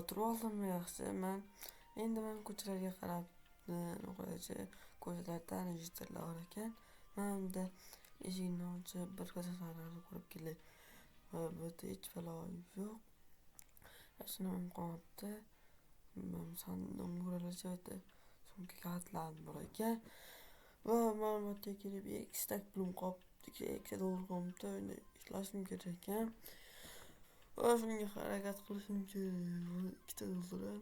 Turib oldim yaxshi. Men endi men ko'chalarga qarab ko'chalarda registrlar ekan. Men unda eshikni ochib bir ko'chalarni ko'rib kelay. Bu yerda hech balo yo'q. Shuni qolibdi. Sandiqni sumka kalitlar bor ekan. Va ma'lumotga kelib ikkita pulim qolibdi, ikkita dollar qolibdi. Endi ishlashim kerak ekan. Va shunga harakat qilishim kerak. Ikkita dollar.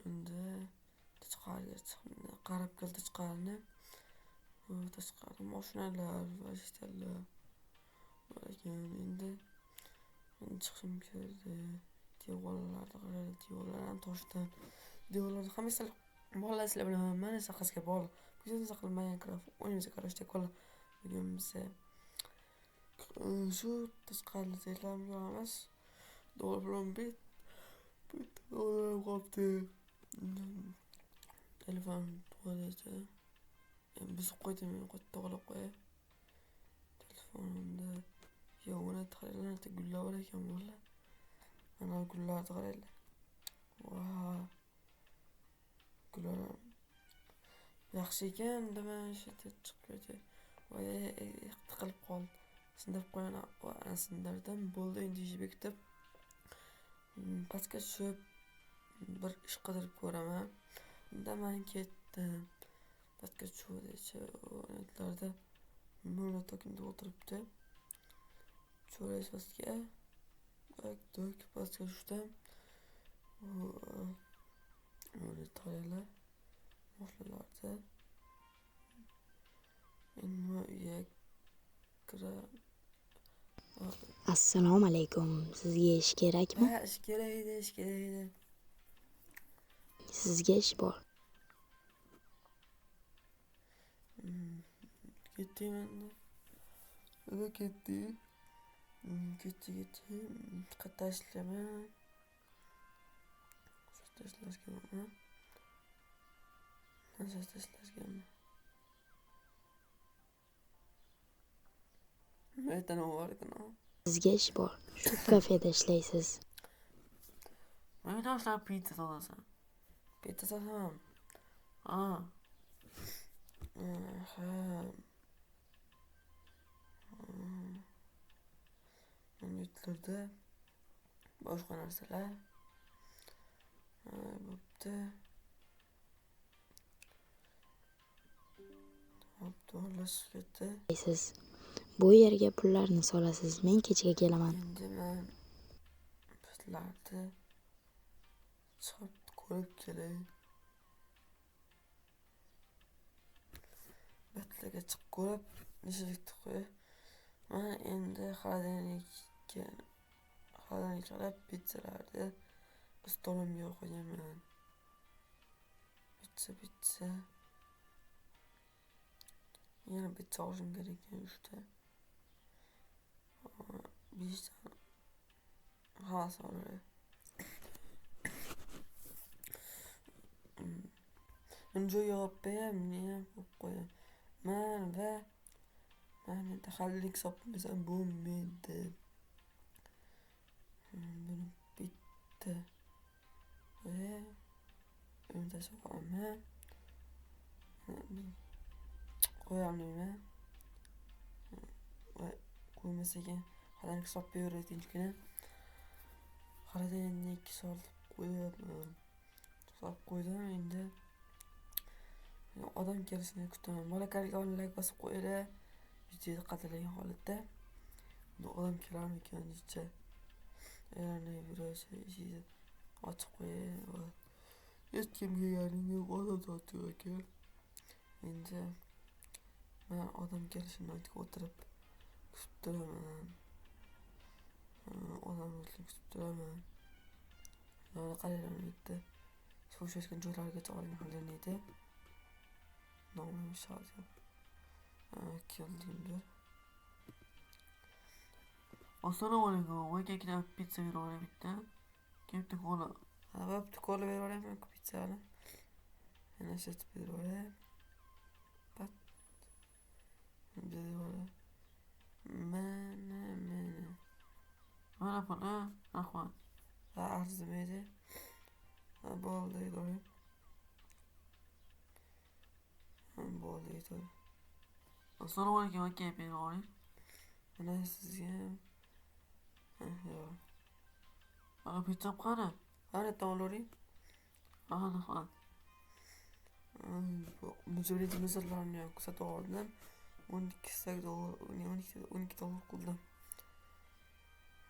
Endi tashqariga chiqib, qarab kel tashqarini. Tashqari mashinalar va ishlar bor ekan. Endi chiqishim kerak. Devorlarni qarang, devorlar ham toshdan. Devorlarni hammasi bolalar sizlar bilan mana shaqasiga bog'liq. Bugun qilib Minecraft o'ynaymiz, короче, kola. Bugun biz shu tashqariliklarni ko'ramiz. Dollar bilan bitta dollar qolibdi. Telefon to'g'ri. Buzib qo'ydim, to'g'rilab qo'yay. Telefonimda yo'q, uni qaranglar, gullar bor ekan bolalar. Mana gullarni qaranglar. Vau. Gullar yaxshi ekan, unda mana shu yerda chiqib ketay. Voy, tiqilib qoldi. Sindirib qo'yaman, sindirdim. Bo'ldi, endi ish bekitib pastga tushib bir ish qidirib ko'raman. Unda men ketdim. Pastga tushuvchi o'rnatlarda nima o'tiribdi. Cho'rash pastga. Dök pastga tushdim. O'rnatlar mashinalarda. Endi uyga kira. Assalomu alaykum. Sizga ish kerakmi? Ha, ish kerak edi, ish kerak edi. Sizga ish bor. Ketdim endi. Nima ketdik? Ketdik. Qayerda ishlayman? Qayerda ishlashganman? Qayerda ishlashganman? Sizga ish bor. Shu kafeda ishlaysiz. Nima ishlab pizza sotasan? Pizza sotaman. Ha. Ha. Minutlarda boshqa narsalar bo'pti. Hop, to'g'rilashib ketdi. Siz bu yerga pullarni solasiz, men kechga kelaman. Endi men pullarni chiqib ko'rib kelay. Batlarga chiqib ko'rib, nishlikni qo'yib. Mana endi xolodilnikka qarab pizzalarni stolimga qo'yaman. Pizza. Yana pizza olishim kerak ekan 3 ta. 5 ta. Hammasi oladi. Endi joyiga olib qo'yay, buni ham qo'yib qo'yay. Man va mana endi xolodilnik solib bo'lmaydi. Buni bitta qo'yay. Buni tashlab qo'yaman. Qo'yolmayman. Qo'ymas ekan. Xolodilnik solib qo'yaveradi tinchgina. Xolodilnik solib qo'yib, solib qo'ydim endi. Odam kelishini kutaman. Bola kanalga like bosib qo'yinglar. Videoni qadrlagan holatda odam kelarmikan decha. Eshikni ochib qo'yay. Hech kim kelgani yo'q, odam zoti yo'q ekan. Endi men odam kelishini o'tirib kutib turaman. Odam kelishini kutib turaman. Mana qaranglar, bu yerda suv ichayotgan joylargacha olgan xolodilnikni. Keldi kimdir. Assalomu alaykum. Menga ikkita pitsa berib yuboring bitta. Bitta kola. Ha, bo'pti, kola berib yuboring, pitsani. Mana shu berib yuboring. Pat. Berib yuboring. Mana. Mana puli, rahmat. Ha, arzimaydi. Ha, bo'ldi, doim. Bo'ldi, doim. Assalomu alaykum aka, beni oling. Mana sizga ham. Ha, yo'q. Aka, pizzam qani? Qani, olavering. Ha, rahmat. Birinchi muzirlarni ham sotib oldim. 12 dollar, 12 dollar qildim.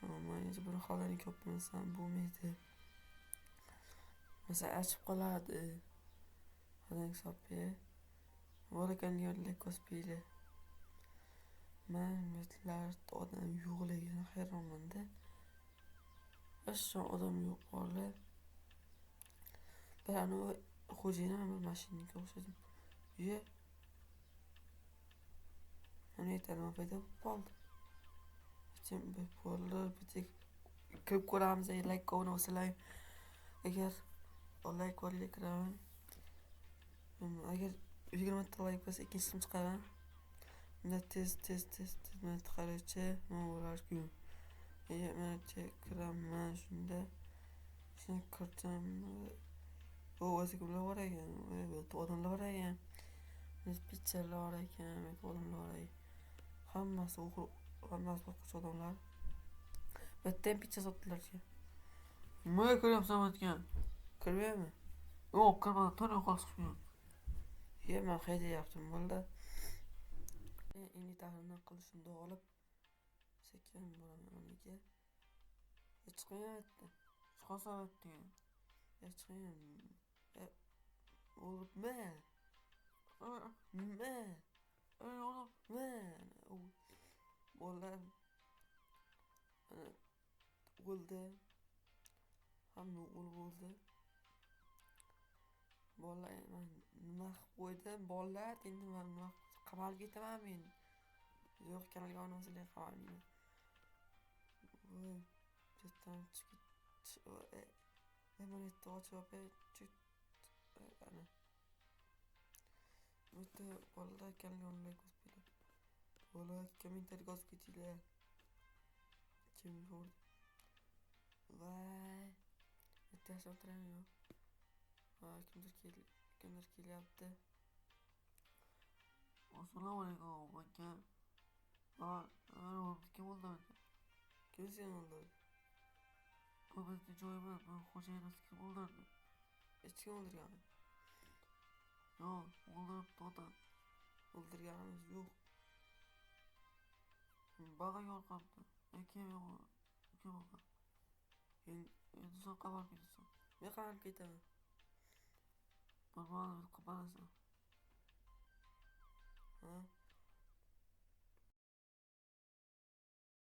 Men endi buni holini ko'pmasam bo'lmaydi. Masalan, achib qoladi. Xo'jang hisobga. Bor ko'spiyli. Men bitlar odam yo'qligini hayronman-da. Hech odam yo'q bolalar. Bir anavi xo'jayinim bir mashinaniga o'xshadim. Ye. Mana yerda nima paydo bo'lib qoldi. Bir bolalar bitta kirib ko'ramiz, like obuna bo'lsalar. Agar like bo'lsa kiraman. Agar 20 ta like bo'lsa ikkinchisini chiqaraman. Bunda tez tez tez tez mana qarachi nima bo'larku. Mana kiraman shunda. Shuni kirsam, o o'zi kimlar bor ekan? Odamlar bor ekan. Pitsalar bor ekan, odamlar bor ekan. Hammasi hammasi qo'rqinchli odamlar. Bitta ham pitsa sotdilar. Nimaga kiryapsan aka? Kirmaymi? Yo'q, kirmadim, to'la yo'qolib chiqib. Ye, men haydayaptim bo'ldi. Endi tahrimdan qilishimni olib sekin boraman oniga. Chiqmayapti. Chiqasan aytding. Chiqmayapti. O'libmi? Nima? Ey oğlum. Nima? Bolalar o'ldi. Hamma o'lib bo'ldi. Bolalar man nima qilib qo'ydim? Bolalar endi man nima qamalib ketamanmi endi? Yo'q, kanalga obuna bo'lsanglar qamalmayman. Voy, chetdan chiqib mana yerda ochib ana. Bitta bolalar kanalga obuna bo'linglar. Bolalar kommentariyga yozib ketinglar. Kim ko'rdi? Voy, bitta yaxshi o'tiraman yo'q. Voy, kimdir kelyapti. Assalomu alaykum aka. Ha, kim o'ldirdi? Kim seni o'ldirdi? Bu bizni joyimiz, bu xo'jayinimiz kim o'ldirdi? Hech kim o'ldirgani. Yo'q, o'ldiribdi odam. O'ldirganimiz yo'q. Baga yo'l qolibdi. Kim yo'q? Kim o'ldi? Endi sen qamalib ketasan. Men qamalib ketaman. Bilmadim, qamalasan. Ha?